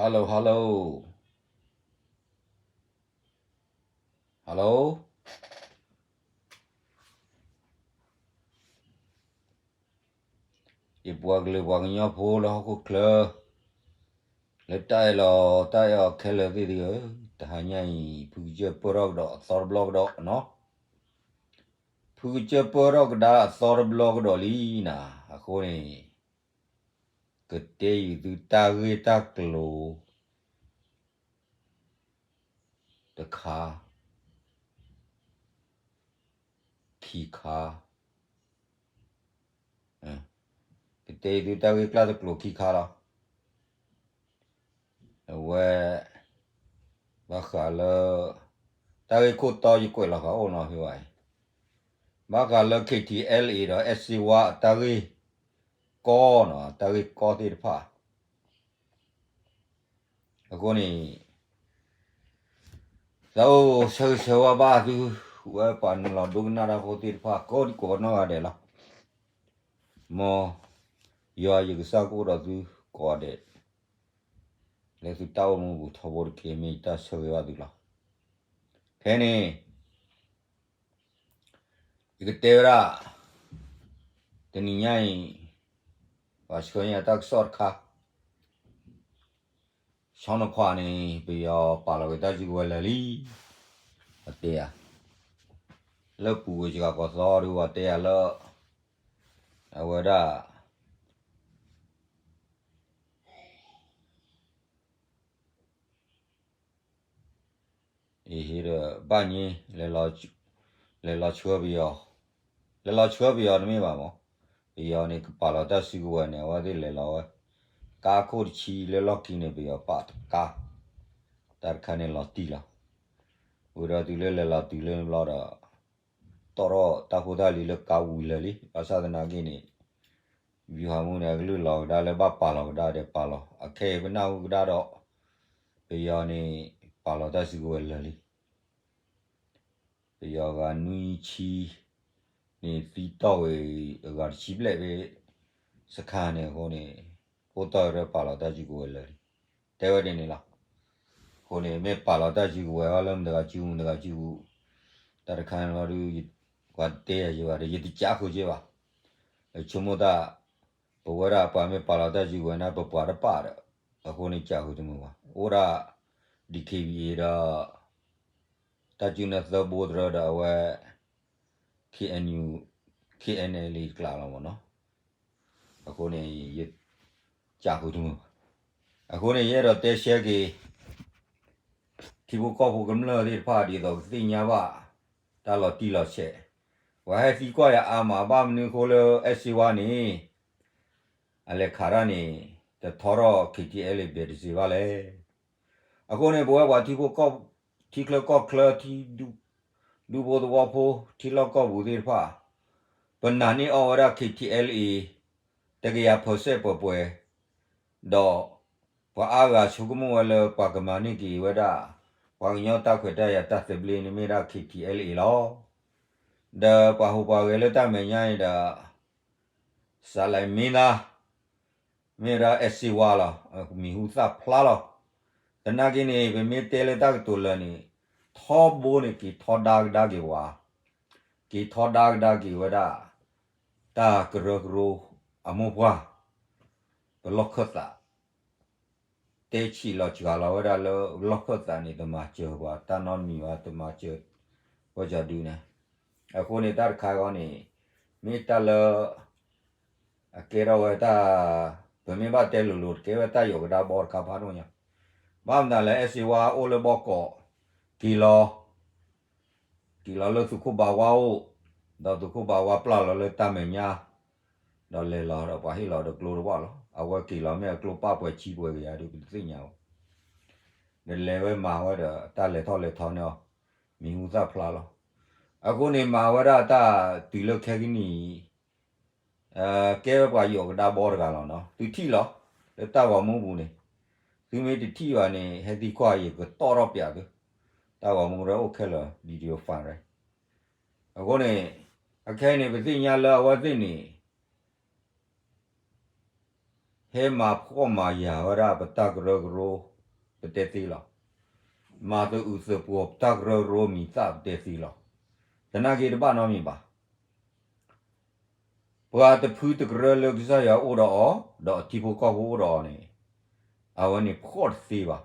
Hello, hello. Hello. ယပှၤကလုာ်ပှၤကညီဖိလၢဟီၣ်ခိၣ်ချၢ လၢတၢ်အဲၣ်လီၤတၢ်အဲၣ်အီၤခဲလၢာ်သ့ၣ်တဂၤဧၢ, တဟါညါအံၤ ဖုကစၢၢ်ပၢၢ်ထီၣ်ကဒီးအသီတဘျီကဒီးနီၤ, ဖုကစၢၢ်ပၢၢ်ထီၣ်ကဒါအသီတဘျီကဒီးလံနၤ, အဃိန့ၣ် ကတဲယုာ်သုတၢ်ဂ့ၢ်တၢ်ကျိၤ တခါ ခံခါ, ကတဲယုာ်သုတၢ်ဂ့ၢ်ကျိၤတကျိၤခံခါလီၤ. အဝဲ ဘၣ်ဃးလၢ တၢ်ဂ့ၢ်ခိၣ်တီယကွဲးလီၤဃာ်အိၣ်နီၤ ဖဲဝဲအံၤ, ဘၣ်ဃးလၢ KTLA ဒီး အဲၣ်စ့ဝါ အတၢ်ဂ့ၢ်ကီနီၤ, တၢ်ဂ့ၢ်ကီသ့ၣ်တဖၣ် အဃိန့ၣ် သးအိၣ်ဆၢဂ့ၤဆၢဝါဘၣ်သု ဝဲပှၤနုာ်လီၤဒိကနၣ်တၢ်ဖိသ့ၣ်တဖၣ် ကိးဒံကိးနီၢ်ဂၤဒဲးလီၤ. မ်ယွၤယကစၢ်ကအိၣ်ဒီးသုကိးဂၤဒဲး လၢသုတၢ်အိၣ်မူပူၤထီဘိတက့ၢ် မ့ၢ်ယတၢ်ဆၢဂ့ၤဘၣ်သုလီၤ. ခဲန့ၣ် ယကတဲဝဲဒၣ် တနံၤညါအံၤ ပှၤဆှၢန့ၢ်ယၤတၢ်ကစီၣ်တခါ, ဆီနိခွးန့ၣ် ပယီၤပာ်လီၤက့ၤတၢ်စုကဝဲၤလၢာ်လံ, ပှၤတဲယၤ, လၢပူၤကွံာ်စှၤကီၢ်သီဒုး ပှၤတဲယၤလၢ အဝဲဒၣ် ယဟ့ၣ်ဒီး ဘၣ်ညါ လဲၤလီၤဆှၢပယီၤ, လဲၤလီၤဆှၢပယီၤတမ့ၢ်ဘၣ်မး, ပယီၤန့ၣ် ကပာ်လီၤတၢ်စုကဝဲၤန့ၣ် အဝဲသ့ၣ်လဲၤလီၤဝဲ, ကါခိၣ်တဆံလၢလီၢ်ခံန့ၣ် ပယီၤပာ်တကါ, တၢ်တခါန့ၣ်လီၤတံၢ်လီၤ, ဝံၤဒီးတုၤလၢလဲၤလီၤတုၤလၢဘျီဒီး တီၣ်ထီၣ်တၢ်ဖိတၢ်လံၤလၢကါဝံၤလၢာ်လံ, ဘၣ်ဆၣ်သနာ်က့န့ၣ် ဗျူဟာမှူးန့ၣ် အကလုၢ်လီၤကဒါလၢဘၣ်ပာ်လီၤကဒါဒီးပာ်လီၤ, အခဲအံၤပနၢ်ဟူကဒါဒီး ပယီၤန့ၣ် ပာ်လီၤတၢ်စုကဝဲၤလၢာ်လံ. ပယီၤဂၤနွံဆံန့ၣ် သံတီၢ်ဝဲအဂၤတဆံဘျဲၣ်ဖဲ စခါန့ၣ်အဃိန့ၣ် အိၣ်တီၢ်ဝဲဒၣ်ပာ်လီၤတၢ်စုကဝဲၤလၢာ်လံ, တဲဝဲဒ်န့ၣ်လီၤ. အဃိန့ၣ် မ့ၢ်ပာ်လီၤတၢ်စုကဝဲၤအီၤလၢမတၤဂၤစုပူၤ မတၤဂၤစုပူၤ တၢ်တခါန့ၣ်လီၤဒုး ပှၤတတဲယၤယဘၣ်ဒီး ယတကးဃုာ်က့ဘၣ်. ဆိကမိၣ်တၢ် ပဝဲဒၣ်ပှၤမ့ၢ်ပာ်လီၤတၢ်စုကဝဲၤန့ၣ် ပပှၤတပာ်ဒီး အဃိန့ၣ်ကးဃုာ်တမုာ်ဘၣ်. အိၣ်ဒၣ် DKBA ဒီး တၢ်စုနၢသၢဘိတရၢဒီးအဝဲ KNU KNLA တကျးလီၤမ့ၢ်နီၤ. အဃိန့ၣ် ယကးဃုာ်တမုာ်ဘၣ်. အဃိန့ၣ် ယအဲၣ်ဒိးတဲဆှဲက့ၤ ထံဖိကီၢ်ဖိကမျၢၢ်သ့ၣ်တဖၣ် ဒ်သိးကသ့ၣ်ညါဘၣ် တၢ်လီၤတံၢ်လီၤဆဲး, ပှၤဟဲသံကွၢ်ယၤအါမး ဘၣ်မနုၤအဃိလၢ အဲၣ်စ့ဝါန့ၣ် အလဲၤခးတၢ်န့ၣ် တထီထီၣ် KTLA ဘဲးတစ့ဘၣ်လဲၣ်. အဃိန့ၣ် ပဝဲပှၤထံဖိကီၢ် ထံချၢကီၢ်ချၢ ထံဒူဖိသဝီဖိ ထံလီၢ်ကီၢ်ပူၤသ့ၣ်တဖၣ် ပနာ်န့ၢ်အီၤဝဲဒၣ် KTLA တကယၤ percent ပှဲၤပှဲၤ ဒီး ပှၤအါဂၤဆိကမိၣ်ဝဲလၢ ပှၤကမၤန့ၢ်က့ၤဝဲဒၣ် ပှၤကညီတၢ်ခွဲးတၢ်ယာ်တၢ်သဘျ့န့ၣ် မ့ၢ်ဒၣ် KTLA လီၤ. ဒီးပှၤဟူးပှၤဂဲၤလၢတၢ်မဲာ်ညါအံၤဒီး စးလဲမ့ၢ်ဒၣ် မ့ၢ်ဝဲဒၣ်အဲၣ်စ့ဝါလီၤ. မံၤဟူသၣ်ဖျါလီၤ. သနာ်က့န့ၣ် ပမ့ၢ်တဲလၢတၢ်ကတိၤလၢာ်န့ၣ် ထီဘိန့ၣ် က့ၤထီဒါကဒါက့ၤဝဲ, က့ၤထီဒါကဒါက့ၤဝဲဒၣ် တၢ်ကရၢကရိအမိၢ်ပှၢ် ပလီၢ်ခၢၣ်သး တဲဆံးလီၤစှၤလီၤဝဲဒၣ်လၢ လီၢ်ခၢၣ်သးန့ၣ် တမၤစၢၤပှၤတၢ်နီတမံၤဘၣ် တမၤစၢၤ ဝဲကၠီဒုန့ၣ်. အဃိန့ၣ် တၢ်တခါအံၤန့ၣ် မ့ၢ်တၢ်လၢ အကဲထီၣ်ဝဲတၢ် ပမ့ၢ်ဘၣ်တဲလိၤလိၤ တကဲဝဲတၢ်ယိးကဒါဘီတခါဖးဒိၣ်ညါ. ဘၣ်မနုၤလဲၣ် အဲၣ်စ့ဝါအိၣ်လၢဘီကီး က့ၤလီၤ က့ၤလီၤလၢသုးခိၣ်ဘးဝါအိၣ်, ဒီးသုးခိၣ်ဘးဝါပျၢ်လီၤလၢတၢ်မဲာ်ညါ, ဒီးလဲၤလီၤဒီးပှၤဟ့ၣ်လီၤဒီးကျိတဝၢလီၤ. အဝဲက့ၤလီၤမ့ၢ်အကျိပၣ်ပှဲၤဆံပှဲၤကယၤဒုး ပတသ့ၣ်ညါဘၣ်. ဒီးလဲၤဝဲမၤဝဲဒီးတၢ်လဲၤထီၣ်လဲၤထီန့ၣ်အီၤ မံၤဟူသၣ်ဖျါလီၤ. အဃိန့ၣ်မၤဝဲဒၣ်တၢ်တုၤလၢခဲကနံၣ်အံၤ ကဲဝဲပှၤယိးကဒါဘီတဂၤလီၤနီၤ. သုထံၣ်လီၤ လၢတၢ်ဂီၤမူပူၤန့ၣ်, သုမ့ၢ်တထံၣ်ဘၣ်န့ၣ် ဟဲသံကွၢ်ယကတီၢ်ထီၣ်ပၠးသု, တၢ်ဂီၤမူရဲအိၣ်ခဲလၢာ် video file ရဲ. အဃိန့ၣ် အခဲအံၤန့ၣ် ပသ့ၣ်ညါလၢအဝဲသ့ၣ်န့ၣ် ဟဲမၤဖှီၣ်မၤယာ်ဝဲဒၣ်ပတၢ်ကရၢကရိ ပတဲသ့လီၤ. မၤသအုးသပှီၤတၢ်ကရၢကရိမံၤသၣ်ပတဲသ့လီၤ. သနာ်က့တဘၣ်နီတမံၤဘၣ်. ပှၤတဖုတကရၢလၢကစၢ်ယွၤအိၣ်ဒီးအီၤ, ဒီးအထံဖိကီၢ်ဖိအိၣ်ဒီးအီၤန့ၣ်, အဝဲန့ၣ်ဖှီၣ်တသ့ဘၣ်,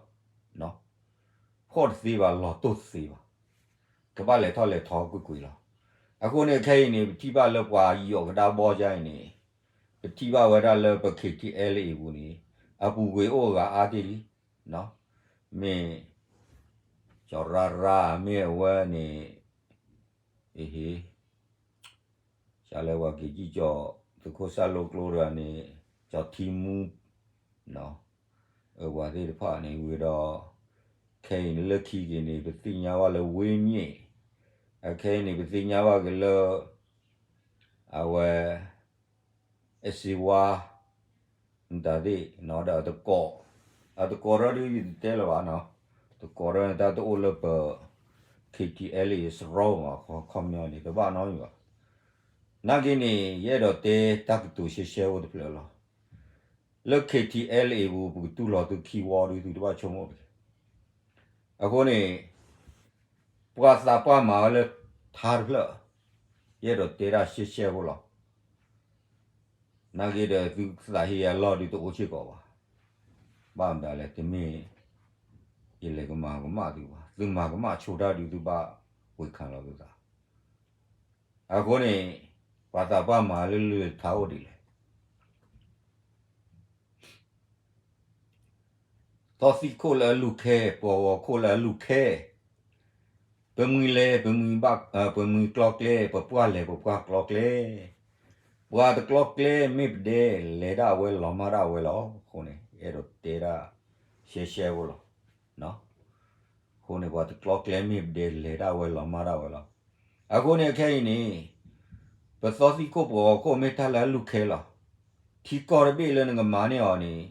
ဖှီၣ်တသ့ဘၣ် လီၤတိၢ်တသ့ဘၣ်. ကဘၣ်လဲၤထီၣ်လဲၤထီကွ့ၢ်ကွ့ၢ်လီၤ. အဃိန့ၣ်ခဲအံၤန့ၣ် ပထံၣ်ဘၣ်လၢပှၤယီၤကဒါဘီကါအံၤန့ၣ်, ပထံၣ်ဘၣ်ဝဲဒၣ်လၢပ K T L A အပူၤန့ၣ်, အပူၤကွံာ်အိၣ်အဂၤအါတ့ၢ်လံ. မ့ၢ် ကၠီၤရၤရၤ မ့ၢ်အဝဲန့ၣ်, အဟ့ၣ် ကလဲၤဝဲက့ၤကံၢ်ကၠီၤ သုးခိၣ်စၢ်လိကျိတဂၤန့ၣ်, ကၠီၤထံမူ, အဝဲသ့ၣ်တဖၣ်န့ၣ်ဝံၤဒီး, ခဲအံၤန့ၣ်လၢခံက့ၤန့ၣ် ပသ့ၣ်ညါဘၣ်လၢဝ့ၢ်မ့ၣ်, အခဲအံၤန့ၣ် ပသ့ၣ်ညါဘၣ်က့ၤလၢ အဝဲ အစ့ဝါ နတၢ်သ့ၣ်ဒီးအတကိး, အတကိးရၢဒုးယတတဲလၢၤဘၣ်နီၤ, တကိးရၢန့ၣ် တၢ်တအိၣ်လၢပ K T L A စရီမး ခီပညီန့ၣ် တဘၣ်နီတမံၤဘၣ်. နာ်က့န့ၣ် ယအဲၣ်ဒိးတဲတၢ်ကတိၤရှဲရှဲဖိတဖျၢၣ်လီၤ. လၢ K T L A ပူၤ ပကတူၢ်လိာ်သုခံဝီဒုး သုတဘၣ်ဆိကမိၣ်တဂ့ၤ. အဃိန့ၣ် ပှၤသးပှၢ်မၤဝဲလၢထါတဖျၢၣ်, ယအဲၣ်ဒိးတဲတၢ်ရှဲရှဲဖိလီၤ. နာ်က့ဒီး သုသးဟ့ယၤလီၢ်ဒုးတအိၣ်စ့ၢ်ကီးဘၣ်. ဘၣ်မတၤလဲၣ် တမ့ၢ် ယလဲၤကမၤကမၣ်သုဘၣ်. သုမၤကမၣ်ဆိတၢ်ဒုး သုဘၣ်ဝ့ၤခးလီၤသုသး. အဃိန့ၣ် ပှၤသးပှၢ်မၤလၢလုၢ်လၢထါအိၣ်ဒ်လဲၣ်. သီသံၣ်ခိၣ်လၢအလူၢ်ခဲ, ပှီၤဂီၤခိၣ်လၢအလူၢ်ခဲ, ပမှံၤလဲၤ, ပမှံၤဘၣ်, ပမှံၤကျီကျဲ, ပပှၢ်လဲၤ, ပပှၢ်ကျီကျဲ, ပှၤတကျီကျဲမ့ၢ်ပဒဲ လဲၤဒၣ်အဝဲလီၤမၢ်ဒၣ်အဝဲလီၤ. အဃိန့ၣ် အဲၣ်ဒိးတဲဒၣ်ရှဲရှဲဖိလီၤ. အဃိန့ၣ် ပှၤတကျီကျဲမ့ၢ်ပဒဲ လဲၤဒၣ်အဝဲလီၤမၢ်ဒၣ်အဝဲလီၤ. အဃိန့ၣ်ခဲအံၤန့ၣ် ပသီသံၣ်ခိၣ်ပှီၤဂီၤခိၣ်မ့ၢ်တၢ်လၢအလူၢ်ခဲလီၤ. ထံကီၢ်တဘ့ၣ်လၢနကမၤန့ၢ်အီၤန့ၣ်,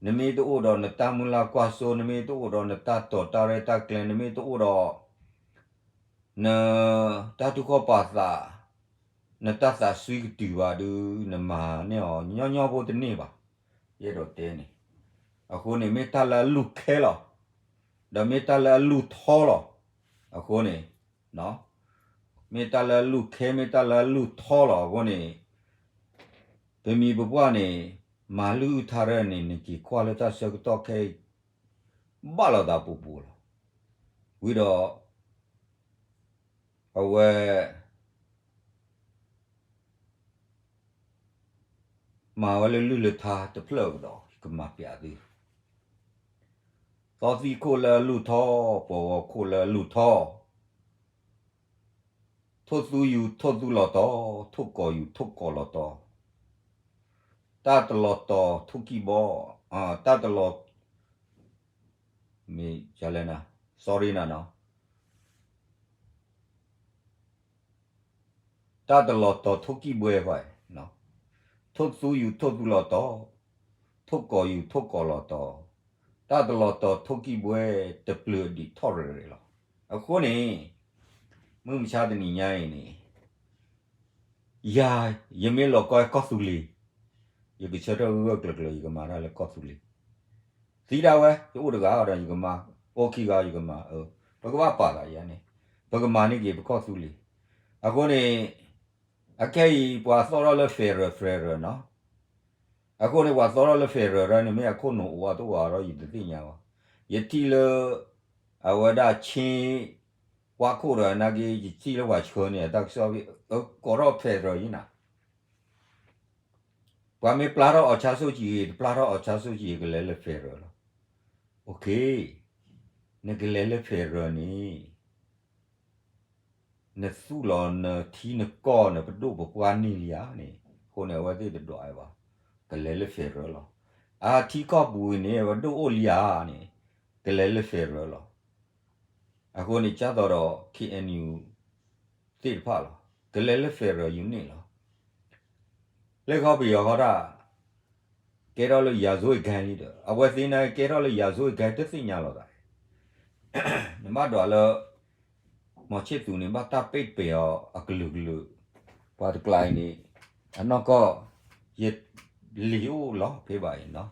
နမ့ၢ်တအိၣ်ဒီးနတၢ်မုၢ်လၢ်ကွၢ်စိ, နမ့ၢ်တအိၣ်ဒီးနတၢ်တိာ်တၢ်ရဲၣ်တၢ်ကျဲၤ, နမ့ၢ်တအိၣ်ဒီး နတၢ်ထုကဖၣ်ပာ်သး, နတၢ်သးစွံကတုၤဘၣ်ဒုး နမၤန့ၢ်အီၤညီညီဖိတန့ၢ်ဘၣ်. ယအဲၣ်ဒိးတဲန့ၣ်, အဃိန့ၣ် မ့ၢ်တၢ်လၢအလူၢ်ခဲလီၤ. ဒီးမ့ၢ်တၢ်လၢအလူၢ်ထီလီၤ. အဃိန့ၣ် မ့ၢ်တၢ်လၢအလူၢ်ခဲ, မ့ၢ်တၢ်လၢအလူၢ်ထီလီၤ. အဃိန့ၣ် ပမံၤပပှၢ်န့ၣ် မၤလုၢ်အုၣ်ထါရဲၣ်န့ၣ် နက့ၤကွၢ်လၢတၢ်ဆၢကတီၢ်ခဲအံၤ ဘၣ်လိာ်သးပူၤပူၤလီၤ. ဝံၤဒီး အဝဲ မၤဝဲလၢလုၢ်လၢထါတဖျၢၣ်ကဒီး ယကမၤပျးသု, သီသံၣ်ခိၣ်လၢအလူၢ်ထီ, ပှီၤဂီၤခိၣ်လၢအလူၢ်ထီ, ထိၣ်သူယူၤထိၣ်သူလီၤတီၤ, ထိၣ်ကီၤယူၤထိၣ်ကီၤလီၤတီၤ, တၢ်တလီၤတီၤထိၣ်ကံၢ်ဘီ, တၢ်တလီၤ, မ့ၢ်လဲၣ်, sorry နၤနီၤ တၢ်တလီၤတီၤထိၣ်ကံၢ်ဘှဲဖဲ, ထိၣ်သူယူၤထိၣ်သူလီၤတီၤ, ထိၣ်ကီၤယူၤထိၣ်ကီၤလီၤတီၤ, တၢ်တလီၤတီၤထိၣ်ကံၢ်ဘှဲ တပျုၤအဒံးထီၣ်ရဲၣ်ရဲၣ်လီၤ. အဃိန့ၣ် မုၢ်မဆါတနံၤညါအံၤန့ၣ် ယၤ ယမ့ၢ်လီၤကီၢ်ကီၢ်သူလ့ၤ, ယကဆၢထၢၣ်ဂၢၢ်ဂၢၢ်ကျၢၤကျၢၤ ယကမၤတၢ်လၢကီၢ်သူလ့ၤ, သံဒၣ်ဝဲ ယအိၣ်တဂၤဒီးယကမၤ, အိၣ်ခံဂၤယကမၤ, ပကဘၣ်ပာ်သးယၤန့ၣ်, ပကမၤန့ၢ်က့ၤပကီၢ်သူလ့ၤ. အဃိန့ၣ် အခဲအံၤ ပှၤသီၣ်ထီၣ်လၢ federal federal နီၤ, အဃိန့ၣ် ပှၤသီၣ်ထီၣ်လၢ federal ရၢန့ၣ် မ့ၢ်အခိၣ်နူာ်အိၣ်ဝဲတအိၣ်ဝဲဒီး ယတသ့ၣ်ညါဘၣ်. ယထံၣ်လၢ အဝဲဒၣ် ခ့ၣ် ပှၤခိၣ်ဒီးနာ်က့ ယထံၣ်လၢပှၤဆှၢန့ၣ် အတၢ်ကစီၣ် ကိးထီၣ် federal ယနၤ ပှၤမ့ၢ်ပျၢ်ထီၣ်အီၤဆါဆိၣ်ကံၤ တပျၢ်ထီၣ်အီၤဆါဆိၣ်ကံၤ ကလဲၤလၢ federal လီၤ. နကလဲၤလၢ federal န့ၣ် နသူၣ်လီၤနထံနကီၢ် နပဒိၣ်ပပှၢ်န့ၢ်လံဧါန့ၣ်, အဃိန့ၣ် အဝဲသ့ၣ်တဒွးဝဲဘၣ်, ကလဲၤလၢ federal လီၤ. အထံကီၢ်ပူၤန့ၣ် ပဒိၣ်အိၣ်လံဧါန့ၣ်, ကလဲၤလၢ federal လီၤ. အဃိန့ၣ် ကၢ်သိးဒီး K N U သ့ၣ်တဖၣ်လီၤ, ကလဲၤလၢ federal unit လီၤ. လၢခီပယီၤဃီတၢ် ကဲထီၣ်လၢ ရာဇဝတ်ဂိုဏ်းလံဒီး အဝဲသ့ၣ်န့ၣ် ကဲထီၣ်လၢ ရာဇဝတ်ဂိုဏ်း တသ့ၣ်ညါလိာ်သး, နဘၣ်ဒွးလၢ မောင်ချစ်သူန့ၣ် ဘၣ်တၢ်ပ့ၢ်ပဲာ်အီၤအကလုာ်ကလုာ်, ပှၤတကျါအံၤန့ၣ် အနီၢ်ကီၢ် ယလံၤအိၣ်လီၤဖဲဘၣ်အံၤနီၤ,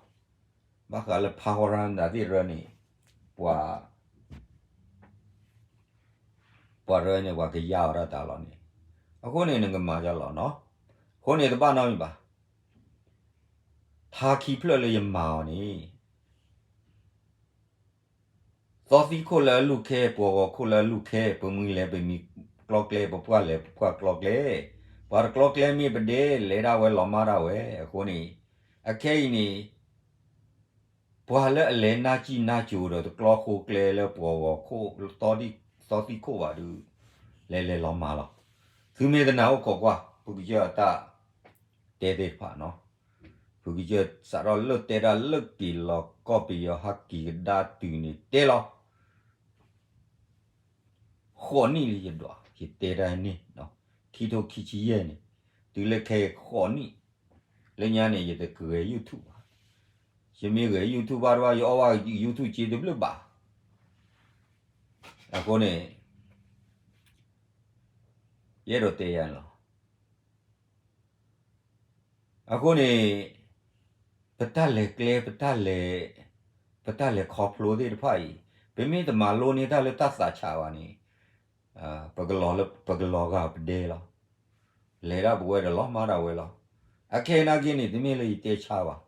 ဘၣ်ဃးလၢ ဖါဝရၣ် နသ့ၣ်ရၢန့ၣ် ပှၤ ပှၤရၢန့ၣ် ပှၤကယါအီၤဒၣ်တၢ်လီၤန့ၣ်, အဃိန့ၣ် နကမၤယါလီၤနီၤ. အဃိန့ၣ်တဘၣ်နီတမံၤဘၣ်. ထါခံဖျၢၣ်လၢယမၤအီၤန့ၣ် သီသံခိၣ်လၢအလူၢ်ခဲ, ပှီၤဂီၤခိၣ်လၢအလူၢ်ခဲ, ပမှံၤလဲၤပမှံၤကျီကျဲ, ပပှၢ်လဲၤပပှၢ်ကျီကျဲ, ပှၤတကျီကျဲမ့ၢ်ပဒဲလဲၤဒၣ်ဝဲလီၤမၢ်ဒၣ်ဝဲ. အဃိန့ၣ် အခဲအံၤန့ၣ် ပှၤလၢအလဲၤနါစံၣ်နါစိၤဒီးတကျီဃိကျဲလၢပှီၤဂီၤခိၣ် သီသံခိၣ်ဘၣ်ဒုး လဲၤလဲၤလီၤမၢ်လီၤ. သုမ့ၢ်တနာ်အိၣ်ခိးကွၢ် ဖုကစၢၢ်အတၢ်တဲသ့ၣ်တဖၣ်နီၤ. ဖုကစၢၢ်စးထီၣ်လၢတဲတၢ်လၢက့ၤလီၤကီၢ်ပယီၤဟးက့ၤကဒါတုၤန့ၣ်တဲလီၤ ဃိးနံၣ်လံယဒွး ယတဲတၢ်န့ၣ်, ခံထိခံဆံယဲၢ်န့ၣ်, တုၤလၢခဲအံၤဃိးနံၣ်, လၢညါန့ၣ် ယတဂဲၤ YouTube ဘၣ်. ယမ့ၢ်ဂဲၤ YouTube ဘၣ်တဘၣ် ယအီၣ်ဘၣ် YouTube စ့တဘျုးဘၣ်. အဃိန့ၣ် ယအဲၣ်ဒိးတဲယၤန့ၣ်လီၤ. အဃိန့ၣ် ပတၢ်လဲၤကျဲ ပတၢ်လဲၤ ပတၢ်လဲၤခီဖျိသ့ၣ်တဖၣ်အံၤ ပမ့ၢ်တမၤလိန့ၢ်တၢ်လၢတၢ်သးဆးဘၣ်န့ၣ် ပကလီၤလၢ ပကလီၤဂာ်ပဒဲလီၤ. လဲၤဒၣ်ပဝဲဒီးလီၤမၢ်ဒၣ်ဝဲလီၤ. အခဲအံၤနာ်က့န့ၣ် တမ့ၢ်လၢယတဲဆါဘၣ်.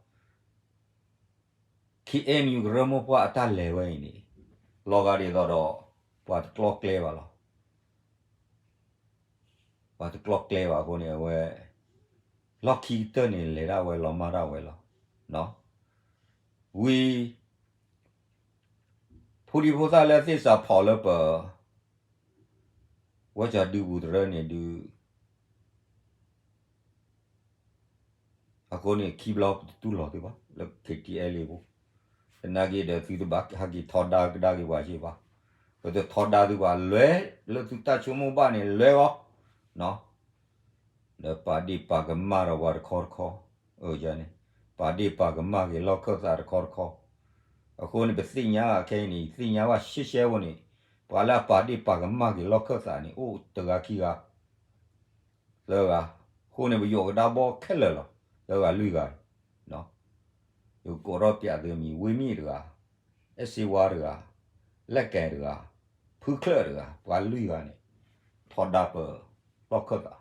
ခ့ၣ်အဲၣ်ယူၣ် ကရၢမိၢ်ပှၢ်အတၢ်လဲၤဝဲအံၤန့ၣ် လီၤဂာ်ဒ်သိးဒီး ပှၤတကျီကျဲဘၣ်လီၤ. ပှၤတကျီကျဲဘၣ်အဃိန့ၣ် အဝဲ လီၢ်ခံကတၢၢ်န့ၣ် လဲၤဒၣ်ဝဲလီၤမၢ်ဒၣ်ဝဲလီၤ. ဝံၤ ဖိဒံဖိသၣ်လၢသ့ၣ်စးဖီၣ်လၢပ ဝဲစၢ်ဒုးပူၤတရၢန့ၣ်ဒုး အဃိန့ၣ် ခံဘျီပတတူၢ်လိာ်သုဘၣ် လၢ ခ့ၣ်ထံအဲလ်အ့ၣ် ပူၤ, သနာ်က့ဒီး သုတဘၣ်ဟဲက့ၤထီဒါကဒါက့ၤပှၤစ့ၢ်ဘၣ်, ပတထီဒါသုဘၣ် လဲၤလၢသုတၢ်ဆိကမိၣ်ဘၣ်န့ၣ် လဲၤဂီၤ ဒီးပာ်ဒ့ၣ်ပာ်ကမၣ်ဒီးပှၤတခီတခီ, န့ၣ် ပာ်ဒ့ၣ်ပာ်ကမၣ်က့ၤလီၢ်ခၢၣ်သးတခီတခီ, အဃိန့ၣ် ပသ့ၣ်ညါအခဲအံၤန့ၣ် သ့ၣ်ညါဘၣ်ရှဲရှဲဖိန့ၣ်, ပှၤလၢအပာ်ဒ့ၣ်ပာ်ကမၣ်က့ၤလီၢ်ခၢၣ်သးန့ၣ် အိၣ်တဂၤခံဂၤ သၢဂၤ, အဃိန့ၣ် ပယီၤကဒါဘီခဲလၢာ်လီၤ, သၢဂၤလွံၢ်ဂၤ, ယကကိးထီၣ်ပျးသုမံၤ ဝ့မ့ၣ်တဂၤ, အဲၣ်စ့ဝါတဂၤ, လဲၣ်ကဲတဂၤ, ဖုချၢၣ်တဂၤ, ပှၤလွံၢ်ဂၤန့ၣ် ထီဒါပၢၢ်လီၢ်ခၢၣ်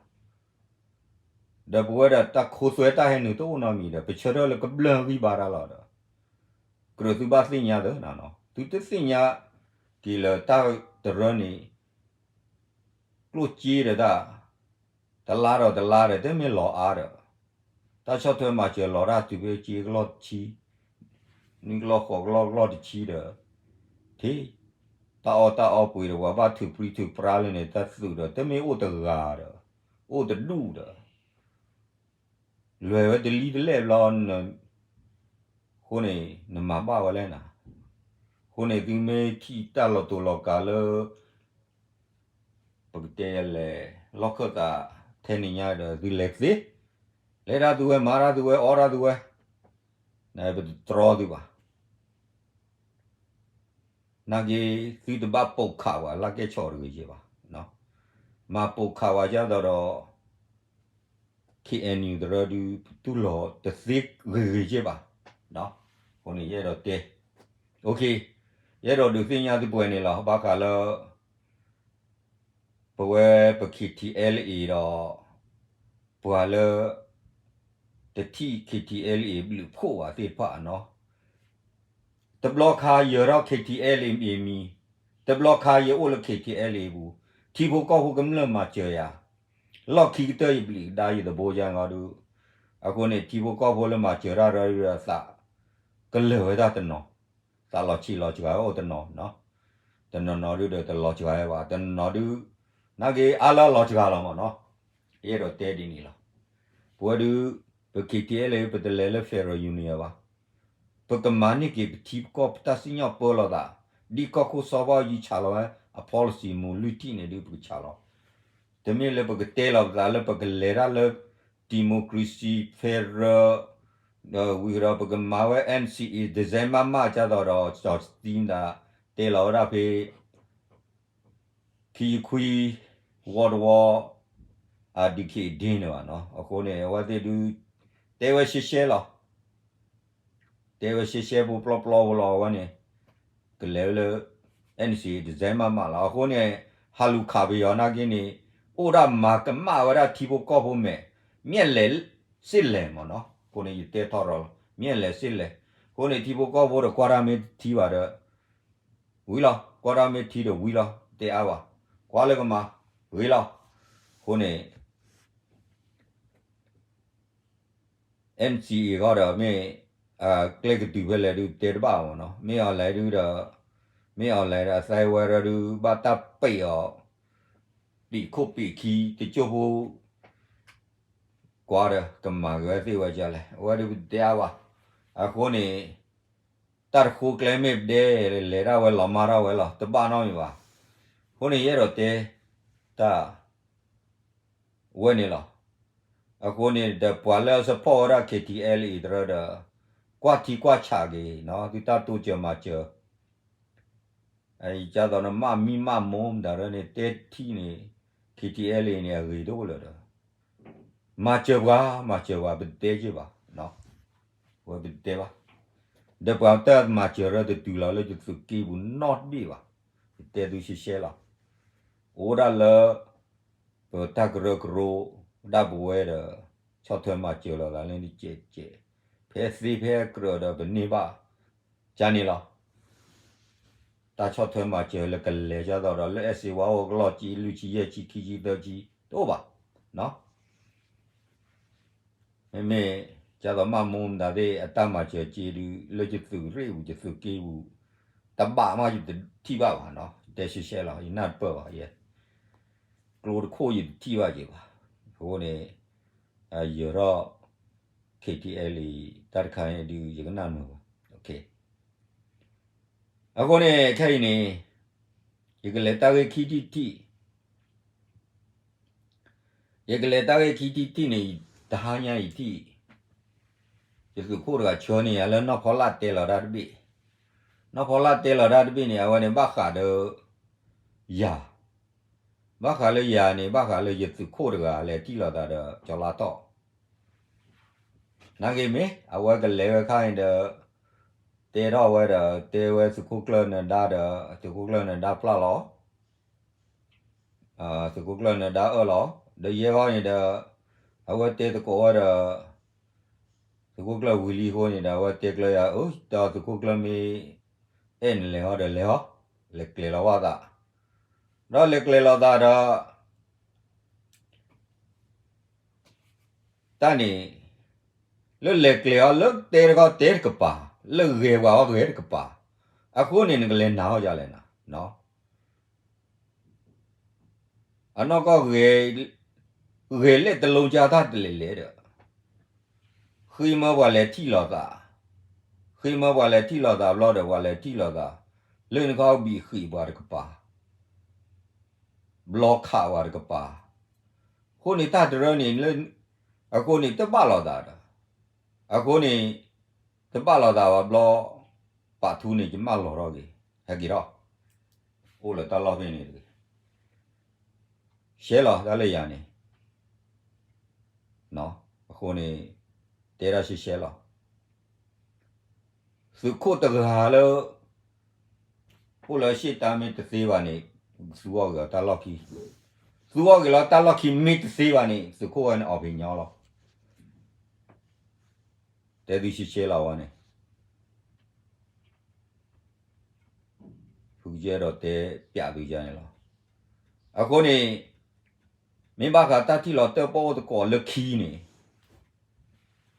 သး ဒီးပဝဲဒၣ်တၢ်ခိသွဲတၢ်ဟဲနုာ်တအိၣ်နီတမံၤဒီး ပဆၢထၢၣ်လၢကဘျၢၣ်ဂံၢ်ဘါတၢ်လီၤဒီး ကြၢးသုဘၣ်သ့ၣ်ညါသ့နီၤ, သုတသ့ၣ်ညါက့ၤလၢတၢ်တရၢန့ၣ် ကျိၣ်စ့ဒီးတၢ် တလါဒီးတလါဒီး တမ့ၢ်လီၤအါဒီး တၢ်ဆီၣ်ထွဲမၤစၢၤလီၤတၢ်တုၤဖဲစ့ကလီၢ်တဆံ နွံကလီၢ်ဃိးကလီၢ်ကလီၢ်တဆံဒီး ထံၣ် တၢ်အီၣ်တၢ်အီပှ့ၤဒီး ပှၤဘၣ်ထုးပြံထုးပြါလၢန့ၣ် တၢ်သုးဒီး တမ့ၢ်အိၣ်တဂၤဒီး အိၣ်တဒူၣ်ဒီး လွဲၢ်ဝဲတလံၤတလဲၣ်ဘျီ အဃိန့ၣ် နမၤဘၣ်ဝဲလဲၣ်နၤ, အဃိန့ၣ် သုမ့ၢ်ထံၣ်တၢ်လီၤတိာ်လီၤကာ်လၢ ပကတဲလဲၣ် လီၢ်ခၢၣ်သးထဲန့ၣ်ညါဒီး သုလဲၤသ့, လဲၤတၢ်သုဝဲ မၤတၢ်သုဝဲ အီၣ်တၢ်သုဝဲ, နပတတြီသုဘၣ်. နာ်က့ သုတဘၣ်ပိာ်ခးဝဲ လၢကဲဆီၣ်တဂ့ၤယဲၢ်ဘၣ်, မၤပိာ်ခးဝဲကၢ်သိးဒီး ခ့ၣ်အဲၣ်ယူၣ် တရၢဒုး ပတူၢ်လိာ်တသ့ဂ့ၤဂ့ၤယဲၢ်ဘၣ်. အဃိန့ၣ် ယအဲၣ်ဒိးတဲ, ယအဲၣ်ဒိးဒုးသ့ၣ်ညါသုပှဲၤန့ၣ်လီၤ. ဘၣ်ဃးလၢ ပဝဲပ ခ့ၣ်ထံအဲလ်အ့ၣ် ဒီး ပှၤလၢ တထံၣ် ခ့ၣ်ထံအဲလ်အ့ၣ် ဘျုးဖှိၣ်ဘၣ်သ့ၣ်တဖၣ်နီၤ တဘျီခါယဲၤထီၣ် ခ့ၣ်ထံအဲလ်အ့ၣ် မံၤ, တဘျီခါယအိၣ်လၢ ခ့ၣ်ထံအဲလ်အ့ၣ် ပူၤ, ထံဖိကီၢ်ဖိကမျၢၢ်မၤစၢၤယၤ, လီၢ်ခံကတၢၢ်ယဘျုးကဒါယသဘိယါနီၤဒုး, အဃိန့ၣ် ထံဖိကီၢ်ဖိလၢမၤစၢၤတၢ်ရၢဒုးဒီးသး ကလၢာ်ဝဲဒၣ်တနီၤ, သးလီၤဆံးလီၤစှၤအိၣ်တနီၤ, တနီၤနီၤဒုးဒီးတလီၤစှၤဝဲဘၣ်, တနီၤနီၤဒုး နာ်က့အါလၢအလီၤစှၤလီၤမးနီၤ, ယအဲၣ်ဒိးတဲဒ်န့ၣ်လီၤ. ပဝဲဒုး ပ ခ့ၣ်ထံအဲလ်အ့ၣ် ပတလဲၤလၢ federal union ဘၣ် ပကမၤန့ၢ်က့ၤပထံပကီၢ်ပတၢ်စံၣ်ညီၣ်ပၢလီၤသး, ဒ်ကီၢ်ခိၣ်စီၤဘၣ်အူကၠံဆးလီၤဝဲ အ policy မူၤလွံၢ်ထံၣ်န့ၣ်ဒုး ပကဆးလီၤ. တမ့ၢ်လၢပကတဲလီၤပသးလၢပကလဲၤတၢ်လၢ democracy federal ဒီးဝံၤဒီးပကမၤဝဲ NCA ဒစဲမးမးကၢ်သိးဒီး စီၤစတံဒၣ် တဲလီၤဝဲဒၣ်ဖဲ ခံခွံ ဝီတဝီ အဒုးခ့ၣ်ဒ့န့ၣ်ဘၣ်နီၤ. အဃိန့ၣ် အဝဲသ့ၣ်ဒုး တဲဝဲရှဲရှဲလီၤ. တဲဝဲရှဲရှဲဖိပျီပျီဖိလီၤ အဝဲန့ၣ် ကလဲၤလၢ အဲၣ်နစံး တစဲမးမးလီၤ. အဃိန့ၣ် ဟးလူၤခးပယီၤနာ်က့န့ၣ် အိၣ်ဒၣ်မၤကမၣ်ဝဲဒၣ်ထံဖိကီၢ်ဖိမဲာ် မျက်လဲစ့လဲမ့ၢ်နီၤ. အဃိန့ၣ် ယတဲထီၣ်ရီၤလီၤ မျက်လဲစ့လဲ. အဃိန့ၣ် ထံဖိကီၢ်ဖိဒီး ကွၢ်တၢ်မ့ၢ်တထံဘၣ်ဒီး ဝံၤလီၤ. ကွၢ်တၢ်မ့ၢ်ထံဒီးဝံၤလီၤ တဲအါဘၣ်. ကွၢ်လၢကမၤ ဂ့ၤလီၤ. အဃိန့ၣ် အဲၣ်နစံး အံၤဃီဒီး မ့ၢ် ကျဲကတုၤဖဲလဲၣ်ဒုး တဲတဘၣ်မ့ၢ်နီၤ. မ့ၢ်အီၤလဲၣ်ဒုးဒီး မ့ၢ်အီၤလဲၣ်ဒီး အသဲဝဲရၢဒုး ဘၣ်တၢ်ပံးအီၤ ပံးခိၣ်ပံးခံ တကၠိၢ်ဖိ ကွၢ်ဒီး ကမၤက့ၤဝဲသ့ၣ်ဝဲဒ်လဲၣ် အဝဲဒုးပတဲအါဘၣ်. အဃိန့ၣ် တၢ်တဃိကျဲမ့ၢ်ပဒဲ လဲၤဒၣ်ဝဲလီၤမၢ်ဒၣ်ဝဲလီၤ တဘၣ်နီတမံၤဘၣ်. အဃိန့ၣ် ယအဲၣ်ဒိးတဲ တၢ် ဝဲန့ၣ်လီၤ. အဃိန့ၣ်ဒီး ပှၤလၢအ support ဝဲဒၣ် KTLA တရၢဒီး ကွၢ်ထံကွၢ်ဆးက့ၤနီၤ သုတၢ်တိစၢၤမၤစၢၤ ဒ်သိးနမၤမံမၤမိၢ်မတၤရၢန့ၣ် တဲထံၣ်န့ၣ် KTLA န့ၣ် အဂ့ၤတအိၣ်လၢၤဒီး မၤစၢၤပှၤ မၤစၢၤပှၤ ပတတဲက့ၤဘၣ် ဝဲပတတဲဘၣ်. ဒီးပှၤတၢ်မၤစၢၤရၢတတုၤလီၤလၢယသုးက့ပူၤနီတဘ့ၣ်ဘၣ်. ယတဲသုရှဲရှဲလီၤ. အိၣ်ဒၣ်လၢ ပတၢ်ကရၢကရိ ဒၣ်ပဝဲဒီး ဆီၣ်ထွဲမၤစၢၤလိာ်သးလၢနကဲးကဲး ဖဲသ့ဖဲကြၢးဒီးပန့ၢ်ဘၣ် ကန့ၣ်လီၤ. တၢ်ဆီၣ်ထွဲမၤစၢၤလၢကလဲၤကၢ်သိးဒီး လၢအဲၣ်စ့ဝါအိၣ်ကလီၢ်ကၠံ လွံၢ်ဆံ ယဲၢ်ဆံ ခံဆံ သၢဆံ တအိၣ်ဘၣ်. မ့မ့ၢ် ကၢ်သိးမၢ်မူမတၤသ့ၣ် အတၢ်မၤစၢၤက့ဒုး လၢယသုးရ့ၣ်ပူၤ ယသုးက့ပူၤ တဘၣ်မးယတထံၣ်ဘၣ်ဘၣ်နီၤ တဲရှဲရှဲလီၤ ယနၢ်တပၢၢ်ဘၣ်ယဲ ကျိတခိၣ်ယတထံၣ်ဘၣ်က့ၤဘၣ်. အဃိန့ၣ် ယၢၤထီၣ် KTLA တၢ်တခါန့ၣ်ဒုး ယကနၣ်နၢၤဘၣ်. အဃိန့ၣ် ခဲအံၤန့ၣ် ယကလဲၤတၢ်ဂ့ၢ်ခံထံၣ်တထံၣ် ယကလဲၤတၢ်ဂ့ၢ်ခံထံၣ်တထံၣ်န့ၣ် တဟါညါအံၤထံၣ် ယသုးခိၣ်တဂၤဆှၢန့ၢ်ယၤလၢနီၢ်ဖီလၢ်တဲလီၤတၢ်တဘ့ၣ်, နီၢ်ဖီလၢ်တဲလီၤတၢ်တဘ့ၣ်န့ၣ် အဝဲန့ၣ်ဘၣ်ဃးဒီး ယၤ, ဘၣ်ဃးလၢယၤန့ၣ် ဘၣ်ဃးလၢယသုးခိၣ်တဂၤလဲၤထံၣ်လိာ်သးဒီးကၠီၤလါထီၣ် နာ်က့မ့ၢ် အဝဲကလဲၤဝဲခါန့ၣ်ဒီး တဲထီၣ်ဝဲဒီး တဲဝဲသုးခိၣ်ကျၢၢ်နၢၤဒါဒီး သုးခိၣ်ကျၢၢ်နၢၤဒါပျၢ်လီၤ, သုးခိၣ်ကျၢၢ်နၢၤဒါအၢၣ်လီၤ, ဒီးယဲဃီန့ၣ်ဒီး အဝဲတဲသကိးဝဲဒီး သုးခိၣ်ကျၢၢ်ဝံၤလံအဃိန့ၣ်ဒီး အဝဲတဲကျၢၤယၤ အၢ ဒီးသုးခိၣ်ကျၢၢ်မ့ၢ် အဲၣ်နလဲၤဟီဒီးလဲၤဟီ, လဲၤကျဲၤလီၤဝဲသး, ဒီးလဲၤကျဲၤလီၤသးဒီး တၢ်န့ၣ် လၢလဲၤကျဲၤအီၤလၢတဲတခီတဲတကပၤ, လၢဂဲၤပှၤအီၤဂဲၤတကပၤ, အဃိန့ၣ် နကလဲၤနာ်အီၤဒ်လဲၣ်နၤ, အနီၢ်ကီၢ်ဂဲၤ, ဂဲၤလဲၣ်တလိကၢ်တၢ်တလဲၤလဲၣ်ဒီး, ဃ့မၢပှၤလဲၤထံၣ်လိာ်သး, ဃ့မၢပှၤလဲၤထံၣ်လိာ်သးဘျီဒီး ပှၤလဲၤထံၣ်လိာ်သး, လၢနခီဘံၣ်ဃံးပှၤတကပၤ ဘျီခးဝဲတကပၤ, အဃိန့ၣ်တၢ်တရၢန့ၣ် အဃိန့ၣ်တဘၣ်လိာ်သးဒီး, အဃိန့ၣ် တဘၣ်လိာ်သးဘၣ်ဘျီ, ပာ်ထူန့ၣ် ယမၢလီၤထီၣ်က့ၤ, ဟဲက့ၤထီၣ်, အိၣ်လၢတၢ်လီၢ်ဖဲန့ၣ်တဂ့ၤ, ရှဲလီၤတၢ်လၢယၤန့ၣ် အဃိန့ၣ် တဲဒၣ်ရှဲရှဲလီၤ, သုးခိၣ်တဂၤလၢ အိၣ်လၢရှေ့တၢ်မ့ၢ်တသ့ဘၣ်န့ၣ် သူအီၤဂ့ၤအီၤတၢ်လီၢ်ခံ, သူအီၤဂ့ၤလီၤတၢ်လီၢ်ခံမ့ၢ်တသ့ဘၣ်န့ၣ် သုးခိၣ်ဝဲန့ၣ်အီၣ်ဖံးညီလီၤ, တဲသုရှဲရှဲလီၤဝဲန့ၣ် ဖုကယဲၢ်ဒီးတဲပျးသုယါန့ၣ်လီၤ, အဃိန့ၣ် မ့ၢ်ဘၣ်ဃးတၢ်ထံၣ်လီၤတၢၣ်ပီၣ်အိၣ်သကိးလၢခံန့ၣ်,